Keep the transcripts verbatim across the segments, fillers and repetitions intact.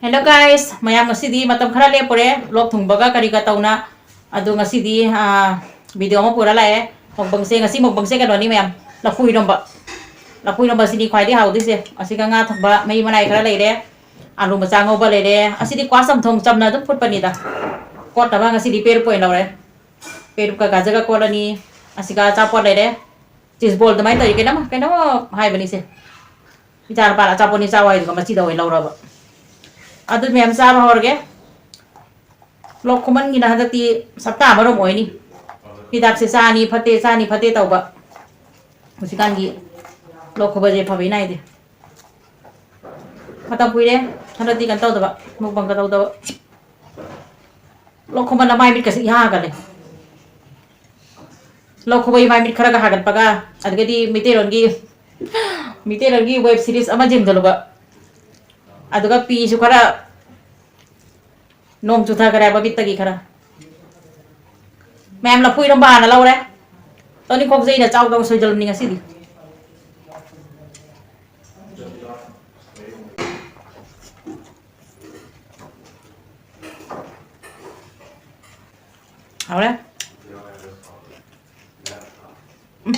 Hello guys, ꯃꯌꯥꯝ ꯉꯁꯤꯗꯤ ꯃꯇꯝ ꯈꯔ ꯂꯦꯞꯄꯨꯔꯦ vlog ꯊꯨꯡꯕꯒ ꯀꯔꯤꯒ ꯇꯧꯅ꯫ ꯑꯗꯣ ꯉꯁꯤꯗꯤ, ꯑꯥ, video ꯑꯃ ꯄꯨꯔ ꯂꯥꯛꯑꯦ꯫ Mukbangꯁꯦ, ꯉꯁꯤ mukbangꯁꯦ ꯀꯩꯅꯣꯅꯤ ꯃꯌꯥꯝ, ꯂꯐꯨ ꯏꯔꯣꯝꯕ꯫ ꯂꯐꯨ ꯏꯔꯣꯝꯕꯁꯤꯅꯤ ꯈ꯭ꯋꯥꯏꯗꯒꯤ ꯍꯥꯎꯗꯣꯏꯁꯦ꯫ ꯑꯁꯤꯒ ꯉꯥ ꯊꯣꯡꯕ ꯃꯍꯤ ꯃꯅꯥꯏ ꯈꯔ ꯂꯩꯔꯦ, ꯑꯥꯂꯨ ꯃꯆꯥ ꯉꯧꯕ ꯂꯩꯔꯦ꯫ ꯑꯁꯤꯗꯤ ꯀ꯭ꯋꯥ ꯆꯝꯊꯣꯡ ꯆꯝꯅ ꯑꯗꯨꯝ ꯐꯨꯠꯄꯅꯤꯗ꯫ ꯀꯣꯠꯅꯕ ꯉꯁꯤꯗꯤ ꯄꯦꯔꯨꯛ ꯑꯣꯏꯅ ꯂꯧꯔꯦ꯫ ꯄꯦꯔꯨꯛꯀ ꯒꯥꯖꯔꯒ ꯀꯣꯠꯂꯅꯤ꯫ ꯑꯁꯤꯒ ꯑꯆꯥꯄꯣꯠ ꯂꯩꯔꯦ꯫ Cheese ball ꯑꯗꯨꯃꯥꯏꯅ ꯇꯧꯔꯤ꯫ ꯀꯩꯅꯣꯝ, ꯀꯩꯅꯣꯝ ꯍꯥꯏꯕꯅꯤꯁꯦ꯫ ꯏꯆꯥ ꯅꯨꯄꯥꯅ ꯑꯆꯥꯄꯣꯠꯅꯤ ꯆꯥꯎ ꯍꯥꯏꯗꯨꯒ ꯃꯆꯤꯗ ꯑꯣꯏꯅ ꯂꯧꯔꯕ꯫ ꯑꯗꯨ ꯃꯌꯥꯝ ꯆꯥꯕ ꯍꯧꯔꯒꯦ꯫ ꯂꯣꯛ ꯈꯨꯃꯟꯒꯤꯅ ꯍꯟꯗꯛꯇꯤ ꯁꯞꯇꯥ ꯑꯃꯔꯣꯝ ꯑꯣꯏꯅꯤ꯫ ꯍꯤꯗꯥꯛꯁꯦ ꯆꯥꯅꯤ ꯐꯠꯇꯦ, ꯆꯥꯅꯤ ꯐꯠꯇꯦ ꯇꯧꯕ꯫ ꯍꯧꯖꯤꯛꯀꯥꯟꯒꯤ ꯂꯣꯛ ꯈꯨꯕꯁꯦ ꯐꯕꯩ ꯅꯥꯏꯗꯦ꯫ ꯃꯇꯝ ꯀꯨꯏꯔꯦ ꯍꯟꯗꯛꯇꯤ ꯀꯩꯅꯣ ꯇꯧꯗꯕ, mukbangꯒ ꯇꯧꯗꯕ꯫ ꯂꯣꯛ ꯈꯨꯃꯟꯅ ꯃꯥꯏ ꯃꯤꯠꯀꯁꯦ ꯏꯍꯥ ꯍꯥꯒꯠꯂꯦ꯫ ꯂꯧ ꯈꯨꯕꯩ ꯃꯥꯏ ꯃꯤꯠ ꯈꯔꯒ ꯍꯥꯒꯠꯄꯒ, ꯑꯗꯨꯗꯒꯤꯗꯤ ꯃꯩꯇꯩꯂꯣꯟꯒꯤ, ꯃꯩꯇꯩꯂꯣꯟꯒꯤ web series ꯑꯃ ꯌꯦꯡꯖꯜꯂꯨꯕ, ꯑꯗꯨꯒ ꯄꯤꯁꯨ ꯈꯔ ꯅꯣꯡ ꯆꯨꯊꯈ꯭ꯔꯦꯕ ꯃꯤꯠꯇꯒꯤ ꯈꯔ꯫ ꯃꯌꯥꯝ ꯂꯐꯨ ꯏꯔꯣꯝꯕ ꯍꯥꯟꯅ ꯂꯧꯔꯦ꯫ ꯇꯣꯅꯤꯡꯈꯣꯛꯁꯦ ꯑꯩꯅ ꯆꯥꯎ ꯆꯥꯎ ꯁꯣꯏꯖꯜꯂꯝꯅꯤ ꯉꯁꯤꯗꯤ꯫ ꯍꯥꯎꯔꯦ꯫ ꯎꯝ꯫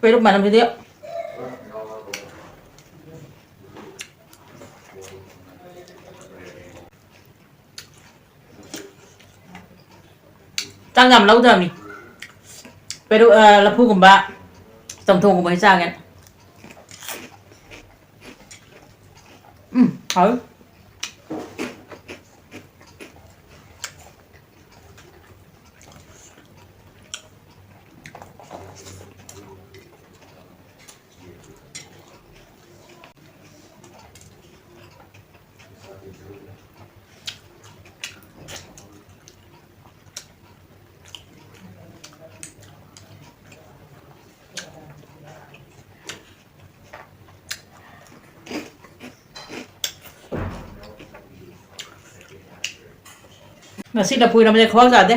ꯄꯦꯔꯨꯛ ꯃꯅꯝꯁꯤꯗꯤ꯫ ꯆꯥꯛ ꯌꯥꯝ ꯂꯧꯗ꯭ꯔꯕꯅꯤ꯫ ꯄꯦꯔꯨꯛ, ꯑ, ꯂꯐꯨꯒꯨꯝꯕ, ꯆꯝꯊꯣꯡꯒꯨꯝꯕ ꯑꯣꯏꯅ ꯆꯥꯒꯦꯅ꯫ ꯎꯝ, ꯍꯥꯎꯋꯤ꯫ ꯉꯁꯤ ꯂꯐꯨ ꯏꯔꯣꯝꯕꯁꯦ ꯈꯨꯍꯥꯎ ꯆꯥꯗꯦ꯫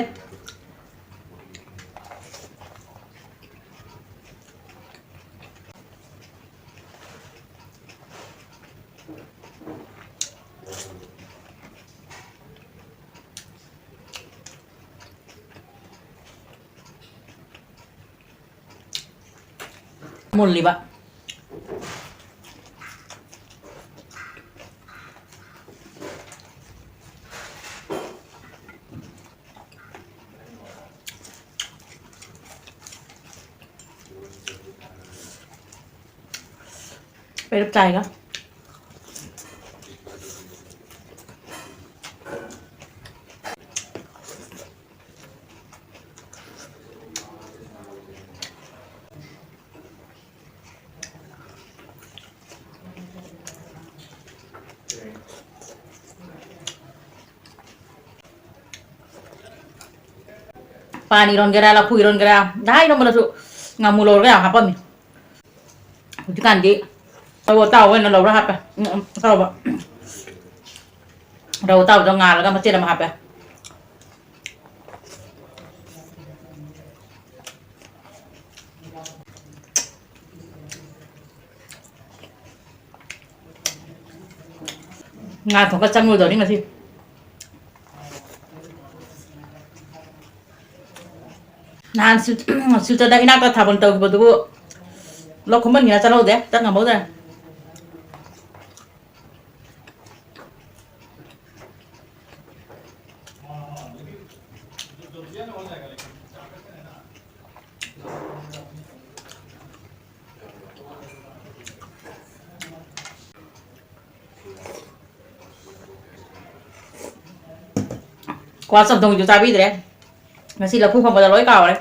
ꯃꯨꯜꯂꯤꯕ꯫ ꯄꯦꯔꯨꯛ ꯆꯥꯏꯒ꯫ ꯄꯥꯟ ꯏꯔꯣꯟꯒꯦꯔꯥ, ꯂꯐꯨ ꯏꯔꯣꯟꯒꯦꯔꯥ, ꯗꯥ ꯏꯔꯣꯟꯕꯗꯁꯨ ꯉꯥꯃꯨ ꯂꯧꯔꯒ ꯌꯥꯝ ꯍꯥꯞꯄꯝꯃꯤ꯫ ꯍꯧꯖꯤꯛꯀꯥꯟꯗꯤ ꯔꯧ ꯑꯇꯥꯎꯕ ꯑꯣꯏꯅ ꯂꯧꯔ ꯍꯥꯞꯄꯦ꯫ ꯎꯝ, ꯎꯝ, ꯑꯇꯥꯎꯕ꯫ ꯔꯧ ꯑꯇꯥꯎꯕꯗꯣ ꯉꯥꯜꯂꯒ ꯃꯆꯦꯠ ꯑꯃ ꯍꯥꯞꯄꯦ꯫ ꯉꯥ ꯊꯣꯡꯕ ꯆꯪꯉꯨꯗꯧꯅꯤ ꯉꯁꯤ꯫ ꯅꯍꯥꯟ ꯁꯤꯜ-, ꯁꯤꯜꯆꯔꯗ ꯏꯅꯥꯛꯇ ꯊꯥꯕꯜ ꯇꯧꯈꯤꯕꯗꯨꯕꯨ ꯂꯧ ꯈꯨꯃꯟꯒꯤꯅ ꯆꯠꯍꯧꯗꯦ, ꯆꯠ ꯉꯝꯍꯧꯗ꯭ꯔꯦ꯫ ꯀ꯭ꯋꯥ ꯆꯝꯊꯣꯡꯁꯨ ꯆꯥꯕꯤꯗ꯭ꯔꯦ꯫ ꯉꯁꯤ ꯂꯐꯨ ꯐꯪꯕꯗ ꯂꯣꯏ ꯀꯥꯎꯔꯦ꯫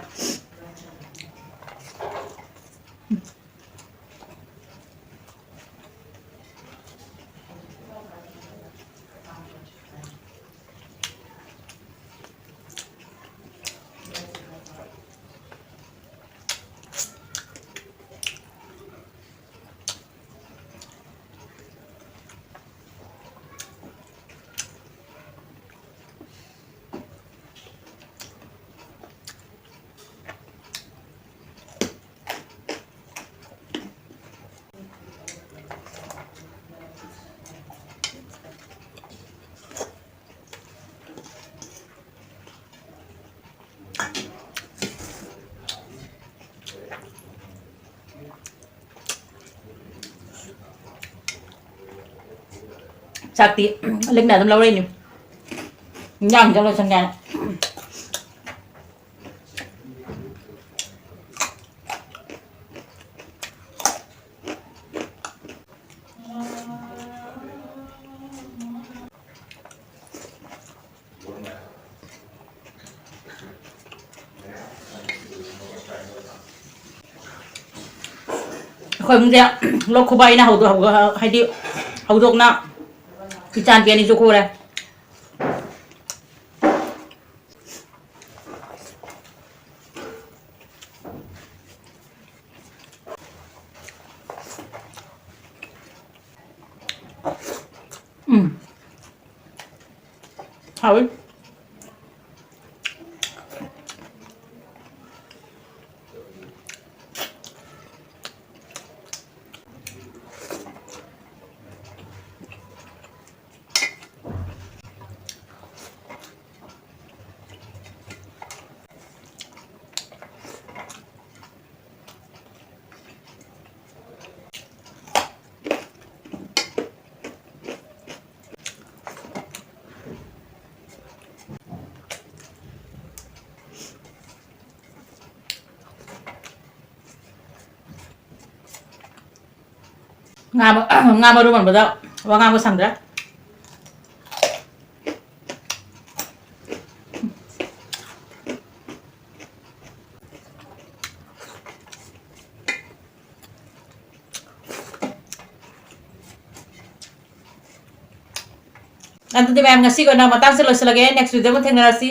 ꯆꯥꯛꯇꯤ ꯂꯤꯛꯅ ꯑꯗꯨꯝ ꯂꯧꯔꯛꯏꯅꯤ꯫ ꯏꯟꯖꯥꯡ ꯈꯤꯇꯪ ꯂꯣꯏꯁꯟꯒꯦ ꯍꯥꯏꯅ꯫ ꯑꯩꯈꯣꯏ ꯏꯃꯨꯡꯁꯦ ꯂꯣꯛ ꯈꯨꯕ ꯑꯩꯅ ꯍꯧꯗꯣꯛ-, ꯍꯧꯒ-, ꯍꯥꯏꯗꯤ ꯍꯧꯗꯣꯛꯅ ꯏꯆꯥ ꯅꯨꯄꯤ ꯑꯅꯤꯁꯨ ꯈꯨꯔꯦ꯫ ꯎꯝ꯫ ꯍꯥꯎꯋꯤ꯫ ꯉꯥ ꯃ-, ꯉꯥ ꯃꯔꯨ ꯃꯟꯕꯗ ꯋꯥ ꯉꯥꯡꯕ ꯁꯪꯗ꯭ꯔꯦ꯫ ꯑꯗꯨꯗꯤ ꯃꯌꯥꯝ, ꯉꯁꯤꯒꯤ ꯑꯣꯏꯅ ꯃꯇꯥꯡꯁꯦ ꯂꯣꯏꯁꯤꯜꯂꯒꯦ꯫ Next video ꯑꯃꯨꯛ ꯊꯦꯡꯅꯔꯁꯤ꯫